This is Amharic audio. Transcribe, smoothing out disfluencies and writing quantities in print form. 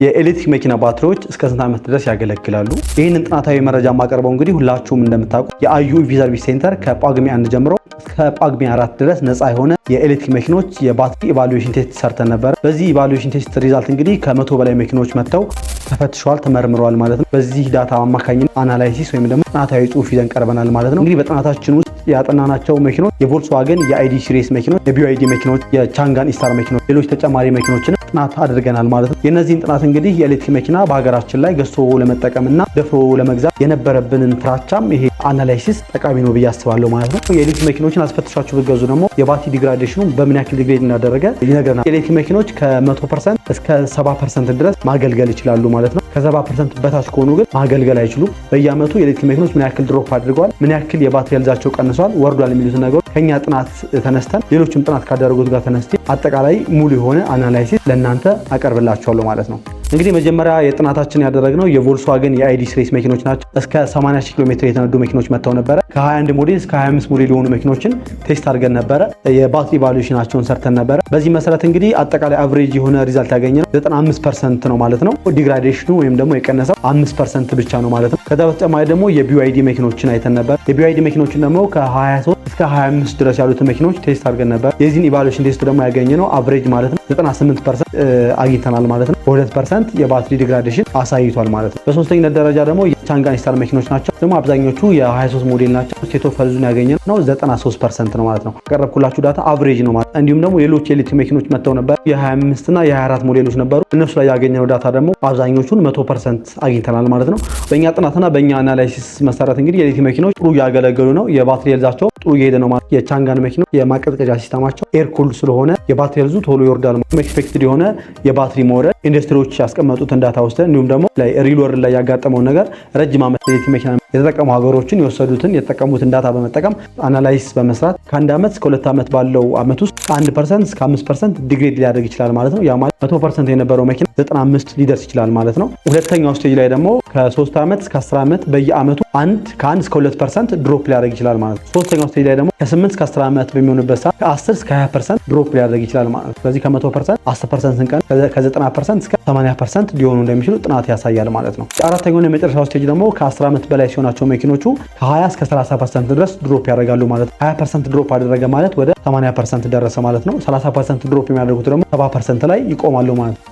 የኤሌክትሪክ መኪና ባትሪዎች እስከ ስንት ዓመት ድረስ ያገለግላሉ? ይህንን ጥናታዊ መረጃ የማቀርበው እንግዲህ ሁላችሁም እንደምታውቁ የአዩ EV Service Center ከጳጉሜ 1 ጀምሮ እስከ ጳጉሜ 4 ድረስ ነፃ የሆነ የኤሌክትሪክ መኪኖች የባትሪ evaluation test ሰርተን ነበረ። በዚህ evaluation test result እንግዲህ ከ100 በላይ መኪኖች መጥተው ተፈትሸዋል፣ ተመርምረዋል ማለት ነው። በዚህ data አማካኝነት analysis ወይም ደግሞ ጥናታዊ ጽሁፍ ይዘን ቀርበናል ማለት ነው። እንግዲህ በጥናታችን ውስጥ ያጠናናቸው መኪኖች የቮልክስዋገን የ ID series መኪኖች፣ የ BYD መኪኖች፣ የቻንጋን E-Star መኪኖች፣ ሌሎች ተጨማሪ መኪኖችን ጥናት አድርገናል ማለት ነው። የእነዚህን ጥናት እንግዲህ የኤሌክትሪክ መኪና በሀገራችን ላይ ገዝቶ ለመጠቀምና ደፍሮ ለመግዛት የነበረብንን ፍራቻም ይሄ analysis ጠቃሚ ነው ብዬ አስባለሁ ማለት ነው። የኤሌክትሪክ መኪኖችን አስፈትሻችሁ ብትገዙ ደግሞ የባትሪ degradation ኑ በምን ያክል degrade እንዳደረገ ይነግረናል። የኤሌክትሪክ መኪኖች ከ100% እስከ 70% ድረስ ማገልገል ይችላሉ ማለት ነው። ከ70% በታች ከሆኑ ግን ማገልገል አይችሉም። በየአመቱ የኤሌክትሪክ መኪኖች ምን ያክል drop አድርገዋል፣ ምን ያክል የባትሪ health ኣቸው ቀንሷል፣ ወርዷል የሚሉትን ነገሮች ከኛ ጥናት ተነስተን ሌሎችም ጥናት ካደረጉት ጋር ተነስቼ አጠቃላይ ሙሉ የሆነ analysis ለእናንተ አቀርብላችኋለሁ ማለት ነው። እንግዲህ መጀመሪያ የጥናታችን ያደረግነው የቮልክስዋገን የ ID series መኪኖች ናቸው። እስከ 80 ሺህ ኪሎ ሜትር የተነዱ መኪኖች መጥተው ነበረ። ከ21 ሞዴል እስከ 25 ሞዴል የሆኑ መኪኖችን test አድርገን ነበረ። የባትሪ evaluation ኣቸውን ሰርተን ነበረ። በዚህ መሰረት እንግዲህ አጠቃላይ average የሆነ result ያገኘነው 95% ነው ማለት ነው። degradation ኑ ወይም ደግሞ የቀነሰው 5% ብቻ ነው ማለት ነው። ከዛ በተጨማሪ ደግሞ የ BYD መኪኖችን አይተን ነበር። የ BYD መኪኖችን ደግሞ ከ23 እስከ 25 ድረስ ያሉትን መኪኖች test አድርገን ነበር። የዚህን evaluation test ደግሞ ያገኘነው average ማለት ነው 98% አግኝተናል ማለት ነው። በ2% የባትሪ degradation አሳይቷል ማለት ነው። በሶስተኝነት ደረጃ ደግሞ የቻንጋን E-Star መኪኖች ናቸው። ደግሞ አብዛኞቹ የ23 ሞዴል ናቸው። State of health ኡን ያገኘነው 93% ነው ማለት ነው። ያቀረብኩላችሁ data average ነው ማለት። እንዲሁም ደግሞ ሌሎች የኤሌክትሪክ መኪኖች መጥተው ነበር። የ25 እና የ24 ሞዴሎች ነበሩ። እነሱ ላይ ያገኘነው data ደግሞ አብዛኞቹን 100% አግኝተናል ማለት ነው። በእኛ ጥናትና በእኛ analysis መሰረት እንግዲህ የኤሌክትሪክ መኪኖች ጥሩ እያገለገሉ ነው። የባትሪ health ኣቸው ጥሩ እየሄደ ነው ማለት። የቻንጋን መኪኖች የማቀዝቀዣ system ኣቸው air cooled ስለሆነ የባትሪ health ኡ ቶሎ ይወርዳል። Expected የሆነ የባትሪ መውረድ ኢንዱስትሪዎች ያስቀመጡትን data ወስደን እንዲሁም ደግሞ real world ላይ ያጋጠመውን ነገር ረጅም ዓመት ኤሌክትሪክ መኪና የተጠቀሙ ሀገሮችን የወሰዱትን የተጠቀሙትን data በመጠቀም analysis በመስራት ከ1 ዓመት እስከ 2 ዓመት ባለው ዓመት ውስጥ ከ1% እስከ 5% degrade ሊያደርግ ይችላል ማለት ነው። ያ ማለት 100% የነበረው መኪና 95 ሊደርስ ይችላል ማለት ነው። ሁለተኛው stage ላይ ደግሞ ከ3 ዓመት እስከ 10 ዓመት በየዓመቱ ከ1 እስከ 2% drop ሊያደርግ ይችላል ማለት ነው። ሶስተኛው stage ላይ ደግሞ ከ8 እስከ 10 ዓመት በሚሆንበት ሰዓት ከ10 እስከ 20% drop ሊያደርግ ይችላል ማለት ነው። ስለዚህ ከ100% 10% ስንቀንስ ከ90% እስከ 80% ሊሆኑ እንደሚችሉ ጥናት ያሳያል ማለት ነው። አራተኛው የመጨረሻው stage ደግሞ ከ10 ዓመት በላይ ሲሆናቸው መኪኖቹ ከ20 እስከ 30% ድረስ drop ያደርጋሉ ማለት ነው። 20% drop አደረገ ማለት ወደ 80% ደረሰ ማለት ነው። 30% drop የሚያደርጉት ደግሞ 70% ላይ ይቆማሉ ማለት ነው።